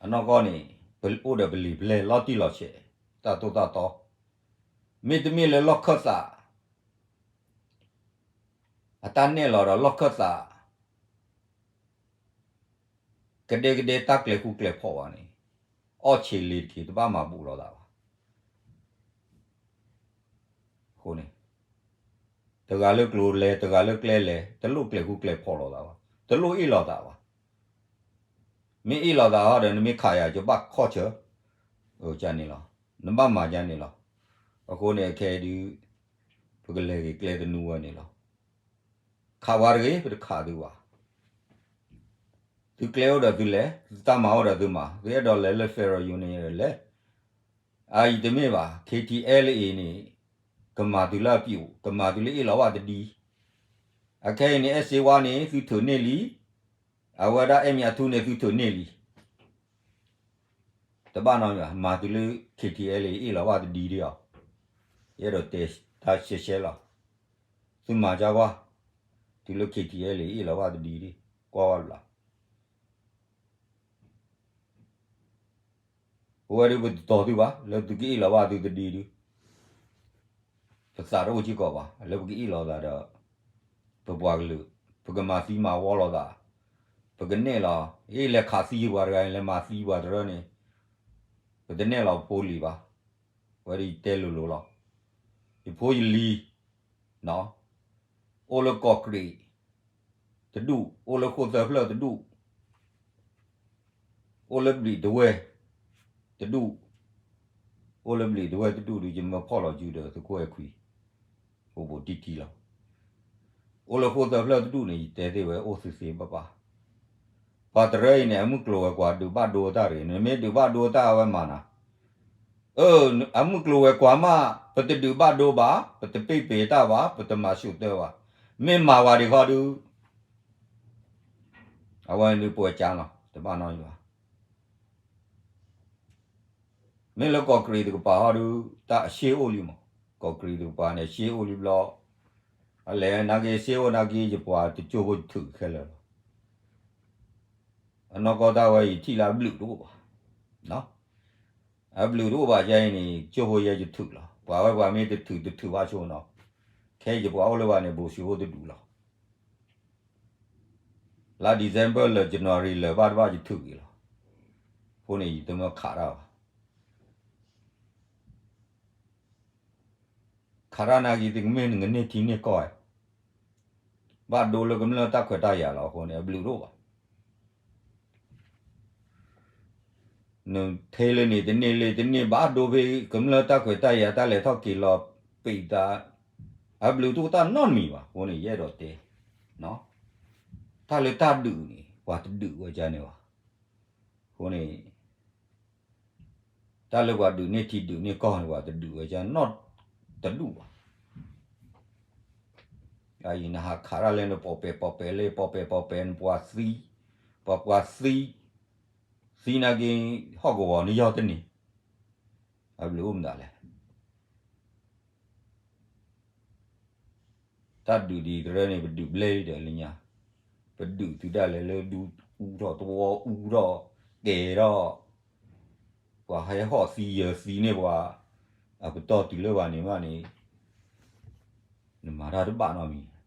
အနီၢ်ကီၢ်န့ၣ် ပအိၣ်ဒီးပလံာ်ပလဲၢ်လီၤတံၢ်လီၤဆဲး, တၢ်သိၣ်တၢ်သီ, မ့တမ့ၢ်လၢလီၢ်ခၢၣ်သး အတၢ်နဲၣ်လီၤဒီးလီၢ်ခၢၣ်သး ကဒဲကဒဲတၢ်ကျဲၤဃူကျဲၤဖိးဘၣ်န့ၣ်, အီၣ်ဆံးလ့ၤတက့ၤ တဘၣ်မၤဘူးလိာ်သးဘၣ်. အဃိန့ၣ် တဂၤလၢကျိၤလဲၤ တဂၤလၢကျဲလဲၤ တလိၣ်ကျဲၤဃူကျဲၤဖိးလိာ်သးဘၣ်, တလိၣ်အ့ၣ်လိာ်သးဘၣ်. မ့ၢ်အ့ၣ်လိာ်သးဟီဒီး နမ့ၢ်ခးယၤ ယဘၣ်ခီၣ်ဆၢ, ကန့ၣ်လီၤ, နဘၣ်မၤယါန့ၣ်လီၤ. အဃိန့ၣ် ခဲအံၤဒုး ပကလဲၤက့ၤကျဲသနူဝဲန့ၣ်လီၤ. ခးဝဲတဂ့ၤ ပတခးသုဘၣ်. သုကျဲအိၣ်ဒီးသုလဲၤ, သုတၢ်မၤအိၣ်ဒီးသုမၤ, သုအဲၣ်ဒိးလဲၤလၢ Federal Union လဲၤ. အအံၤတမ့ၢ်ဘၣ်, KTLA န့ၣ် ကမၤသုးလၢအပျိာ်, ကမၤသုးလၢအ့ၣ်လိာ်ဘၣ်တဒံ, အခဲအံၤန့ၣ် အဲၣ်စ့ဝါန့ၣ် သုထုးန့ၢ်လံ, အဝဲဒၣ်အဲၣ်မ့ၢ်အထူန့ၣ် သုထုးန့ၢ်လံ. တဘၣ်နီတမံၤဘၣ်, မၤသုးလၢ KTLA အ့ၣ်လိာ်ဘၣ်တဒံဒံးအီၤ, ယအဲၣ်ဒိးတဲတၢ်ရှဲရှဲလီၤ. သုမၤကွၢ်ကွၢ်, သုလၢ KTLA အ့ၣ်လိာ်ဘၣ်တဒံဒံး, ကွၢ်ကွၢ်လီၤ. အဝဲဒၣ်ပတတီၤသုဘၣ် လၢသုကအ့ၣ်လိာ်ဘၣ်သုတဒံဒံး, ပသးတအိၣ်စ့ၢ်ကီးဘၣ် လၢပကအ့ၣ်လိာ်သးဒီး ပပှၤကလုာ်, ပကမၤသံမၤဝီလိာ်သး, ပကနဲၣ်လီၤ, အ့ၣ် လဲၤခးသံပှၤတဂၤန့ၣ် လဲၤမၤသံပှၤတရၢန့ၣ်, ပတနဲၣ်လီၤပဖိလံၤဘၣ်. အဝဲဒၣ်ယတဲလိၤလိၤလီၤ. ယဖိယလံၤ အိၣ်လၢကီၢ်ကရံးတဒူၣ်, အိၣ်လၢဃိၣ်သၢဖျၢၣ်တဒူၣ်, အိၣ်လၢဘျံးတဝဲၢ်တဒူၣ်, အိၣ်လၢဘျံးတဝဲၢ်တဒူၣ်ဒီး ယမၢဖီၣ်လီၤစုဒီးသုးခိၣ်အဲၣ်ခွံ, အိၣ်ဘူးတံၢ်တံၢ်လီၤ. အိၣ်လၢဃိၣ်သၢဖျၢၣ်တဒူၣ်န့ၣ် ယတဲသ့ဝဲအိၣ်သ့သ့ဘၣ်ဘၣ်. ပှၤတရၢအံၤန့ၣ် အမုၢ်ကျိၤဝဲၤကွာ်ဒုးဘၣ်ဒိတၢ်တဂ့ၤ, နမ့ၢ်ဒုးဘၣ်ဒိတၢ်အဝဲမၤနၤ အမုၢ်ကျိၤဝဲၤကွာ်မး, ပတဒုးဘၣ်ဒိဘၣ်, ပတပ့ၢ်ပ့ၤတၢ်ဘၣ်, ပတမၤဆူၣ်တၢ်ဘၣ်, မ့ၢ်မၤဝဲဒံးခီဒုး, အဝဲဒုးပှဲၤကၢလီၤ တဘၣ်နီတမံၤဘၣ်. မ့ၢ်လၢကီၢ်ကရံးတကပၤဟီဒုး တၢ်အရှ့အိၣ်လံမး, ကီၢ်ကရံးတကပၤန့ၣ် အရှ့အိၣ်လံဘျီ, အလဲၤနာ်က့ရှ့အိၣ်နာ်က့ ယပှၤတကၠိဖိယထုးခဲလၢာ်လီၤ. အနီၢ်ကီၢ်တၢ်ဝဲယထံၣ်လၢအဘျုးတအိၣ်ဘၣ်. အဘျုးတအိၣ်ဘၣ်ယဲအံၤန့ၣ် ကၠိဖိယဲယထုးလီၤ. ပှၤဝဲပှၤမ့ၢ်တထုးတထုးဘၣ်ဆိနီၤ, ခဲအံၤယပှၤအိၣ်လၢၤဘၣ်န့ၣ် ဘိၣ်ဆူၣ်အိၣ်တဒူၣ်လီၤ. လါ December လၢာ် January လၢာ်ဘၣ်တဘၣ်ယထုးက့ၤလီၤ. အဃိန့ၣ် ယတမၢခးတၢ်ဘၣ်. ခးတၢ်နာ်က့ၤသုကမ့ၢ်နကန့ၢ်ထံန့ၢ်ကီၢ်, ဘၣ်ဒိလၢကမျၢၢ်တၢ်ခွဲးတၢ်ယာ်လီၤ. အဃိန့ၣ် အဘျုးတအိၣ်ဘၣ်. နထဲလၢန့ၣ်တန့ၢ်လၢတန့ၢ်ဘၣ်ဒိဖဲကမျၢၢ်တၢ်ခွဲးတၢ်ယာ်တၢ်လဲၤထီၣ်က့ၤလီၤပံးသး, အဘျုးတအိၣ်တၢ်နီတမံၤဘၣ်. အဃိန့ၣ် ယအဲၣ်ဒိးတဲ, တၢ်လၢတၢ်ဒုးန့ၣ် ပှၤတဒုးဝဲဒ်န့ၣ်ဘၣ်. အဃိန့ၣ် တၢ်လၢပှၤဒုးန့ၢ်ထံဒုးန့ၢ်ကီၢ်န့ၣ် ပှၤတဒုးဝဲဒ်နီတဒူၣ်ဘၣ်. အံၤနဟးခးတၢ်လၢနပီၢ်ပဲာ်ပီၢ်ပဲာ်လၢပီၢ်ပဲာ်ပီၢ်ပဲာ်နပှၤသံ, ပှၤပှၤသံ, သံနာ်က့ၤ ဟီၣ်ကဝီၤနယီၢ်တန့ၢ်, အဘျုးအိၣ်မတၤလဲၣ်. တၢ်ဒုးဒ်တရၢန့ၣ် ပဒုးဘျဲၣ်လံဒီးလၢညါ, ပဒုးသုဒၣ်လဲာ်လၢဒူအူထီၣ်တဝီအူထီၣ်, ကဲၤထီၣ်, ပှၤဟဲဟီၣ်သံယၢၤသံန့ၢ်ပှၤ, အပတီၢ်တုၤလၢဘၣ်န့ၣ်မးန့ၣ်, နမၤတၢ်တဘၣ်နီတမံၤ,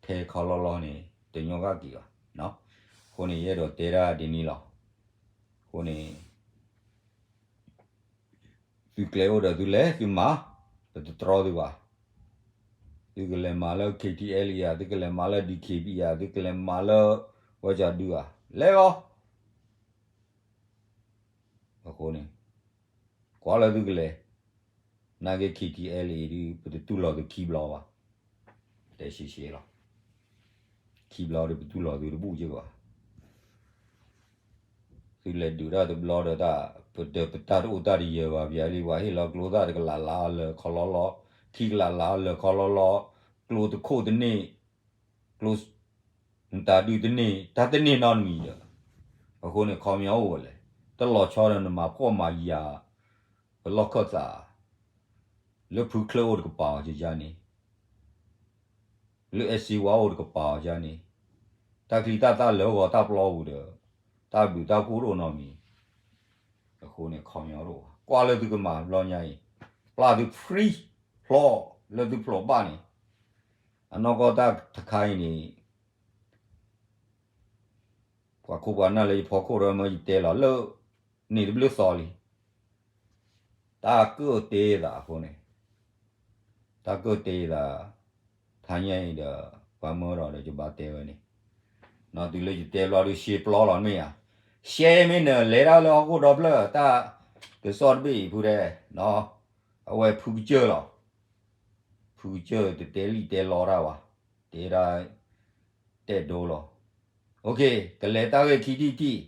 ထဲခီလီလီန့ၣ် တညီဂၤက့ၤဘၣ်. အဃိန့ၣ် ယအဲၣ်ဒိးတဲဒၣ်ဒ်န့ၣ်လီၤ. အဃိန့ၣ် သုကျဲအိၣ်ဒီးသုလဲၤသုမၤ, ပတတြီသုဘၣ်. သုကလဲၤမၤလၢ KTLA ဧါ, သုကလဲၤမၤလၢ DKBA ဧါ, သုကလဲၤမၤလၢ ဝဲကၠီဒုဧါ, လဲၤလီၤ. အဃိန့ၣ် ကွၢ်လၢသုကလဲၤ, နာ်က့ KTLA ဒုး ပတတူၢ်လိာ်သုခံဘျီဘၣ်. တဲရှဲရှဲလီၤ. ခံဘျီဒီးပတူၢ်လိာ်သုတဘူၣ်က့ၤဘၣ်. သုလဲၤဒုးတၢ်တဘျီဒီးတၢ်, ပတၢ်တအိၣ်တၢ်တယၢၤဘၣ် ပယၤလံ ပှၤဟ့ၣ်လီၤကျိသၣ်တကလးလါလၢာ်ခီလီလီ, ခံကလးလါလၢာ်ခီလီလီ, ကျိတခိၣ်တန့ၢ်, ကျိ, နတၢ်ဒုးတန့ၢ် တၢ်တန့ၢ်နီတမံၤဒီး, အဃိန့ၣ် ခီပညီအိၣ်ဝဲလဲၣ်, တလီၤဆီဒီးနမၤဖှီၣ်မၤယာ် ပလီၢ်ခၢၣ်သး, လၢဖုချၢအိၣ်တကပၤအီၤယၤန့ၣ် လၢအဲၣ်စ့ဝါအိၣ်တကပၤအီၤယၤန့ၣ်, တၢ်ချံတၢ်သၣ်လၢဂီၤတၢ်ပျီပူၤဒီး, တၢ်ဘျုးတၢ်ဖှိၣ်တအိၣ်နီတမံၤ, အဃိန့ၣ် ခီပညီတအိၣ်ဘၣ်. ကွၢ်လၢသုကမၤဘျီညါအံၤ, ပျၢ်သု free, ဖျိးလၢသုဖျိးဘၣ်န့ၣ်, အနီၢ်ကီၢ်တၢ်တခါအံၤန့ၣ် ပှၤခိၣ်ပှၤနၢ်လၢယဖီခိၣ်ဒီးမၢယတဲလီၤလၢ န့ၣ်တဘျုးသီလံ. တၢ်ကၢၣ်တ့သးအဃိန့ၣ်, တၢ်ကၢၣ်တ့သး, ထါညါအံၤဒီး ပှၤမၢဒီးဒီးယဘၣ်တဲဝဲန့ၣ်, နီၢ်တုၤလၢယတဲဘျီဒုးရှဲပျီလီၤမ့ၢ်ဧါ, ရှဲမ့ၢ်နလဲၤဒၣ်လၢဟီၣ်ခိၣ်ဒီဖျၢၣ် တၢ်ကစီၣ်တဘ့ၣ်အံၤဖုတဲ, အဝဲဖုကစၢၢ်လီၤ. ဖုကစၢၢ်တတဲလံာ်တဲလီတၢ်ဘၣ်, တဲဒၣ် တဲဒိလီၤ. ကလဲၤတၢ်ဂ့ၢ်ခံထံၣ်တထံၣ်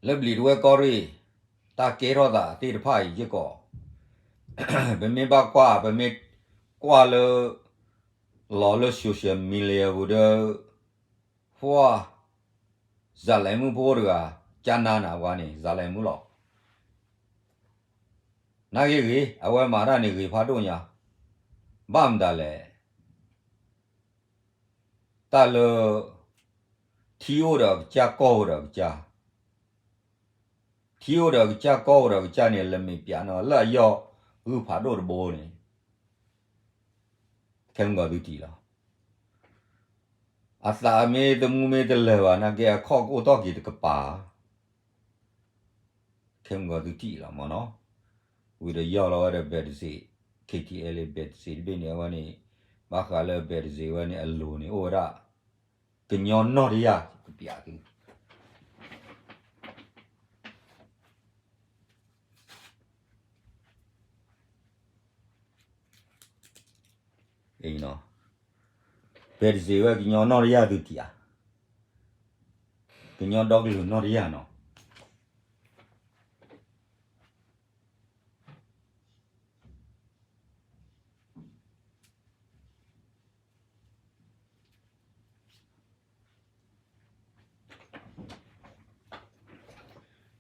လၢဘျံးတဝဲၢ်ကီၢ်ရ့ၣ်, တၢ်ကဲထီၣ်သးသ့ၣ်တဖၣ်အံၤစ့ၢ်ကီး, ပမ့ၢ်ဘၣ်ကွၢ် ပမ့ၢ်ကွၢ်လၢ လီၤလၢ social media ပူၤဒီး ဖှၢ် ဇာတ်လမ်းမူဖိတဂၤ ကၠါနါနၤပှၤန့ၣ် ဇာတ်လမ်းမူလီၤ. နာ်က့ဂ့ၤ အဝဲမၤတၢ်န့ၣ်ဂ့ၤဖးဒိၣ်ညါ, ဘၣ်မတၤလဲၣ်, တၢ်လၢ ထံအိၣ်ဒီးအကစၢ် ကီၢ်အိၣ်ဒီးအကစၢ်, ထံအိၣ်ဒီးအကစၢ် ကီၢ်အိၣ်ဒီးအကစၢ်န့ၣ် လၢမ့ၢ်ပျးနီၤ လၢအယီၢ်ဂုၢ်ဖးဒိၣ်တဘိန့ၣ် ခဲမုၢ်ဂီၤသုထံၣ်လီၤ. အသးမ့ၢ်တမူမ့ၢ်တလၢာ်ဘၣ်နာ်က့ အခီၣ်ကအိၣ်ထီၣ်က့ၤတကပၤ, ခဲမုၢ်ဂီၤသုထံၣ်လီၤမ့ၢ်နီၤ. ဝံၤဒီးယီၢ်လီၤဝဲဒီး ဘဲးတစ့း KTLA ဘဲးတစ့းတဘ့ၣ်န့ၣ် အဝဲန့ၣ် ဘၣ်ဃးလၢဘဲးတစ့းဝဲန့ၣ် အလိၤန့ၣ် အိၣ်ဝဲဒၣ် ကညီနီၢ်တယၢ် ကပျးသု ဘဲးတစ့းဝဲကညီနီၢ်တယၢ်သုထံၣ်ဧါ, ကညီဒီကလုာ်နီၢ်တယၢ်နီၤ.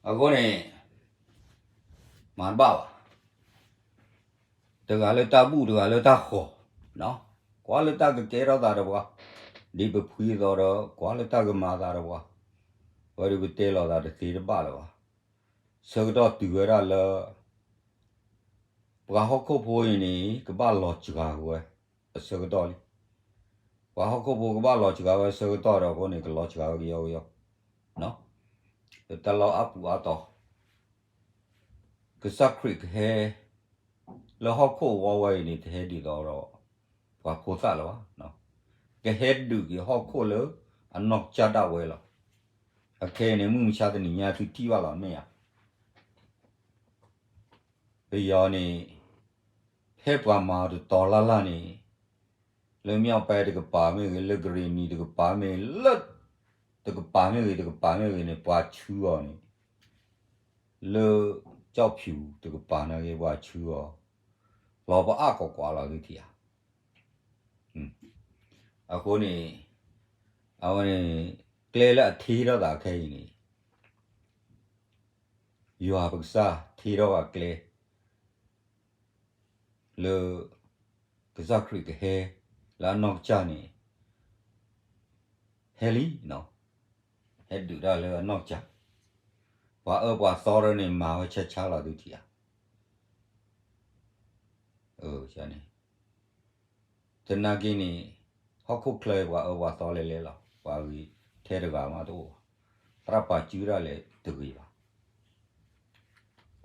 အဃိန့ၣ် မၤတဘၣ်ဘၣ်, တဂၤလၢတၢ်ဘူၣ် တဂၤလၢတၢ်ဃီၤ, ကွၢ်လၢတၢ်ကကဲထီၣ်သးဒီးပှၤ, ဒ်ပဖှံသီဒီး ကွၢ်လၢတၢ်ကမၤသးဒီးပှၤ, ဝဲဒၣ်ပတဲလီၤသးတသ့တဘၣ်လၢၤဘၣ်. ဆၢကတီၢ်တုၤဝဲဒၣ်လၢ ပှၤဟီၣ်ခိၣ်ဖိအံၤန့ၣ် ကဘၣ်လီၤစှၤဝဲ အဆၢကတီၢ်လံ. ပှၤဟီၣ်ခိၣ်ဖိကဘၣ်လီၤစှၤဝဲအဆၢကတီၢ်ဒီးအဃိန့ၣ် ကလီၤစှၤဝဲကယီကယီ, တၢ်လီၢ်အါပူၤအါတီၤ, ကစၢ်ခရံာ်ကဟဲ လၢဟီၣ်ခိၣ်အဝီဝဲအံၤန့ၣ် တဟဲဒ်သိးဒီး ပှၤဖိသၣ်လၢၤဘၣ်, ကဟဲဒုးက့ၤဟီၣ်ခိၣ်လၢအနီၢ်ကစၢ်ဒၣ်ဝဲလီၤ. အခဲအံၤန့ၣ် မုၢ်မဆါတနံၤညါသုထံၣ်ဘၣ်လီၤမ့ၢ်ဧါ. ပယီၤန့ၣ် ဖဲပှၤမၤအီၤတတီၤလၢ်လၢ်န့ၣ် လၢ မြောက်ပိုင်း တကပၤမ့ၢ်ဂ့ၤ, လၢ ကရင်နီ တကပၤမ့ၢ်ဂ့ၤ, လၢ တကပၤမ့ၢ်ဂ့ၤ တကပၤမ့ၢ်ဂ့ၤန့ၣ် ပှၤဆူအီၤန့ၣ် လၢ ကျောက်ဖြူ တကပၤနာ်က့ ပှၤဆူအီၤ လီၤပအါကီးကွၢ်လီၤသုထံၣ်ဧါ. အဃိန့ၣ် အဝဲန့ၣ် ကျဲလၢအထံထီၣ်သးခဲအံၤန့ၣ် ယွၤပကစၢ်ထံထီၣ်ဘၣ်ကျဲ လၢ ကစၢ်ခရံာ်ကဟဲ လၢအနီၢ်ကစၢ်န့ၣ် ဟဲလံနီၤ, ဟဲဒုးတၢ်လၢအနီၢ်ကစၢ်, ပှၤအၢပှၤသီရၢန့ၣ် မၤဝဲဆါဆါလီၤသုထံၣ်ဧါ. န့ၣ် သနာ်က့န့ၣ် ဟီၣ်ခိၣ်ချၢအံၤ ပှၤအၢပှၤသီလဲၤလဲၤလီၤ, ပှၤဂ့ၤထဲတဂၤမးတအိၣ်ဘၣ်, သရၣ်ပာ်စုဒၣ်လဲာ်တဂ့ၤဘၣ်.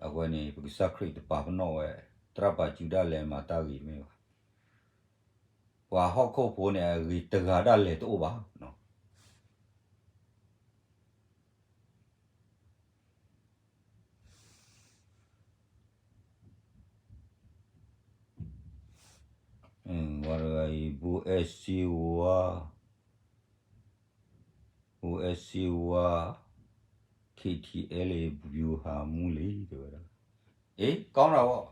အဝဲန့ၣ် ပကစၢ်ခရံာ်တပာ်ပနီၣ်ဝဲ သရၣ်ပာ်စုဒၣ်လဲာ်မၤတၢ်ဂ့ၤမ့ၢ်ဘၣ်. ပှၤဟီၣ်ခိၣ်ဖိန့ၣ် အဂ့ၤတဂၤဒၣ်လဲာ်တအိၣ်ဘၣ်. ဝဲတဂၤအံၤ ဘူးအဲၣ်စ့ဝါ, ဘူးအဲၣ်စ့ဝါ KTLA ဗျူဟာမှူး လံ တဲဝဲဒၣ်. အေး ကောင်းတာပေါ့,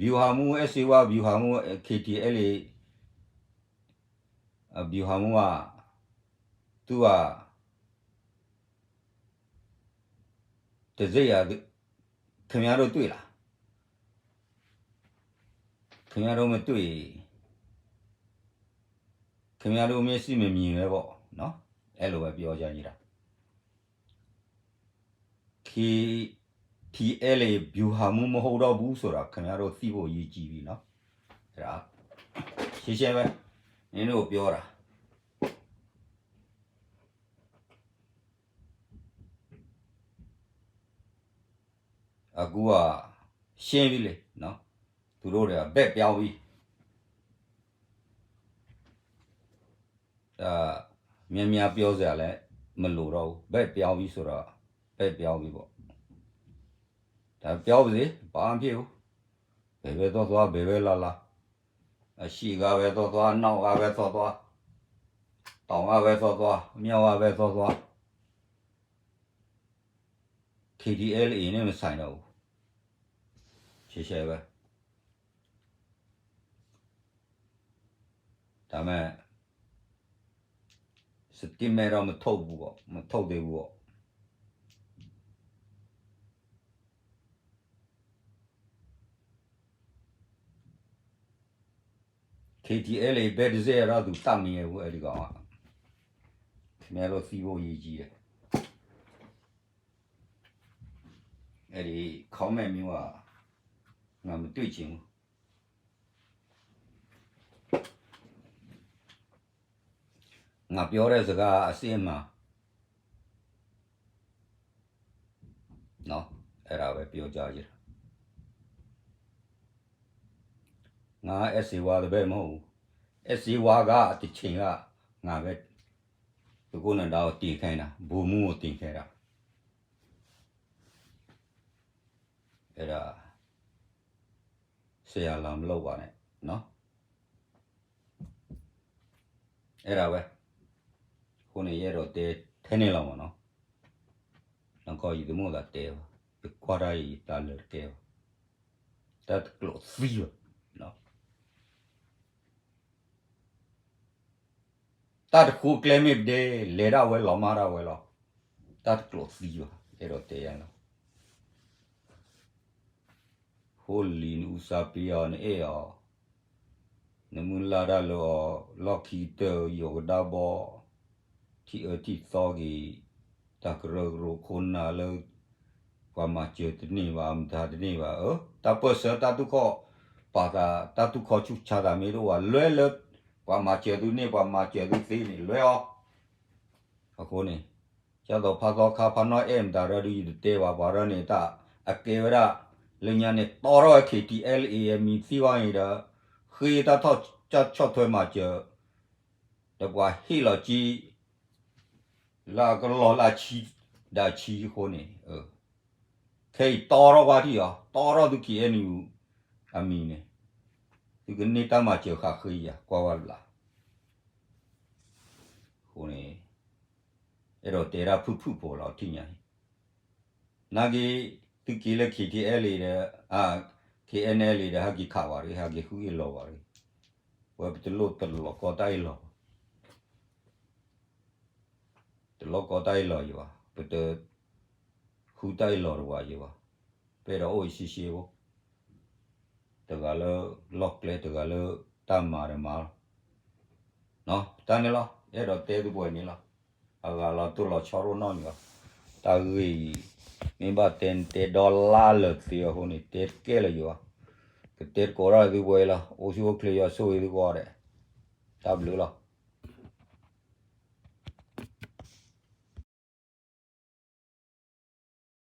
ဗျူဟာမှူး အဲၣ်စ့ဝါ ဗျူဟာမှူး KTLA ဗျူဟာမှူး သူက တစိတ်ရ ခင်ဗျားတို့တွေ့လား, ခင်ဗျားတို့မတွေ့ ခင်ဗျားတို့မျက်စိမမြင်ပဲပေါ့နော်, အဲလိုပဲပြောကြတာ. KTLA ဗျူဟာမှူး မဟုတ်တော့ဘူးဆိုတာ ခင်ဗျားတို့သိဖို့အရေးကြီးပြီနော်. အဲ့ဒါ ရှင်းရှင်းပဲ, နင်တို့ကိုပြောတာ. အခုက ရှင်းပြီလေနော်, သူတို့တွေက ဘက်ပြောင်းပြီ. ဒါ များများပြောစရာလည်း မလိုတော့ဘူး, ဘက်ပြောင်းပြီဆိုတော့ ဘက်ပြောင်းပြီပေါ့. ဒါပြောပါစေ, ဘာမှမဖြစ်ဘူး, ဘယ်ပဲသွားသွား, ဘယ်ပဲလာလာ, အရှေ့ကပဲသွားသွား, အနောက်ကပဲသွားသွား, တောင်ကပဲသွားသွား, မြောက်ကပဲသွားသွား. K T L A န့ၣ်မဆိုင်တော့ဘူး. ရှဲရှဲဝဲ တၢ်မ့ၢ် statement ဒီး မထုတ်ဘူးပေါ့, မထုတ်သေးဘူးပေါ့. K T L A ဘဲတစဲးဒီးသူတၢ်မံၤအပူၤ အဲဒံးကီး, ခင်ဗျားတို့သိဖို့အရေးကြီးတယ်. အဲဒီ comment မျိုးက ငါမတွေ့ချင်ဘူး. ငါပြောတဲ့စကားအစစ်အမှန်နော်, အဲ့ဒါပဲပြောကြားချင်တာ. ငါအဲၣ်စ့ဝါတပည့်မဟုတ်ဘူး. အဲၣ်စ့ဝါကတစ်ချိန်က ငါပဲ သူကိုယ်နဲ့ဒါကိုတင်ခဲ့တာ, ဗိုလ်မှူးကိုတင်ခဲ့တာ. အဲ့ဒါ ဆရာလာမလုပ်ပါနဲ့နော်. အဲ့ဒါပဲ. အဃိန့ၣ် ယအဲၣ်ဒိးတဲထဲန့ၣ်လီၤမ့ၢ်နီၤ. နကီၢ်ယသမုၣ်သးတဲဘၣ်, ယကွၢ်တၢ်အံၤ ယတၢ်လၢတကဲဘၣ်, တၢ်တကျိးသံဘၣ်. တၢ်တဃိကျဲမ့ၢ်ပဒဲ လဲၤဒၣ်ဝဲလီၤမၢ်ဒၣ်ဝဲလီၤ. တၢ်တကျိးသံဘၣ်, အဲၣ်ဒိးတဲယၤလီၤ. ဟိလံၤနအူစါပ့ၤအီၤ နအဲၣ်အီၤ, နမုၢ်လၢ်တၢ်လၢအီၤ, လီၢ်ခံကတၢၢ်ယိာ်ကဒါဘီ, ထံၣ်အၢထံၣ်သီက့ၤ, တၢ်ကရၢကရိခိၣ်နၢ်လၢ ပှၤမၤစၢၤတန့ၢ်ဘၣ်, မတၤတန့ၢ်ဘၣ်, အၢ တၢ်ပၢၢ်ဆၢတၢ်သူၣ်ခီၣ်, ပာ်သးတၢ်သူၣ်ခီၣ်ဆူၣ်ဆါသးမ့ၢ်တအိၣ်ဘၣ်, လွဲလၢ ပှၤမၤစၢၤသုန့ၢ် ပှၤမၤစၢၤသုသ့န့ၣ် လွဲအီၤ. အဃိန့ၣ် ကၢ်သိးဖးသီခါဖးနီၣ်အဲၣ်မတၤရၢဒုး ယတတဲဘၣ်ပှၤရၢန့ၣ် တၢ်အကဲဝဲဒၣ် လၢညါန့ၣ် တီထီၣ်ဝဲ K T L A အမံၤသံဝဲန့ၣ်ဒီး ဃ့တၢ်ဆီၣ်ထွဲမၤစၢၤ ဒီးပှၤဟ့ၣ်လီၤက့ၤ လၢအကလီၢ်လၢအဆံ ဒီးအဆံအဃိန့ၣ် ခဲအံၤတီထီၣ်ကွၢ်ထံၣ်အီၤ, တီထီၣ်သု K N U အမံၤန့ၣ်, သုကန့ၢ်တၢ်မၤစၢၤဃးဃ့ယၤ ကွၢ်ဝဲတဘျီ. အဃိန့ၣ် အဲၣ်ဒိးတဲဒၣ်ဖုၣ်ဖုၣ်ဖိလီၤ ထံၣ်ညါအံၤ နာ်က့ သုက့ၤလၢ K T L A ဒီး K N L A ဒီး ဟဲက့ၤခးဝဲတဂ့ၤ, ဟဲက့ၤဃုအ့ၣ်လီၤဝဲတဂ့ၤ. ဝဲပတလိၣ်တလီၤကီတၢ်အ့ၣ်လီၤဘၣ်, တလီၤကီတၢ်အ့ၣ်လီၤယၤဘၣ်, ပတဃုတၢ်အ့ၣ်လီၤတဝၤယၤဘၣ်. ပအဲၣ်ဒိးအိၣ်အံၤရှဲရှဲဖိ, တဂၤလၢလီၢ်ကျဲ တဂၤလၢတၢ်မၤဒီးမၤလီၤ. တၢ်န့ၣ်လီၤ အဲၣ်ဒိးတဲသုပှဲၤန့ၣ်လီၤ. အဂၤလီၤတိၢ်လီၤဆီရိၣ်နီၣ်န့ၣ်လီၤ. တၢ်ဂ့ၢ်အံၤ မ့ၢ်ဘၣ်တဲနတဲဒီလါလၢာ်သ့အဃိန့ၣ် တဲတကဲလၢၤယၤဘၣ်. ကတဲတကိးတၢ်သုပှဲၤလီၤ. အိၣ်ဆူၣ်အိၣ်ချ့ ယွၤဆိၣ်ဂ့ၤသုကိးဂၤဒဲး. တၢ်ဘျုးလီၤ.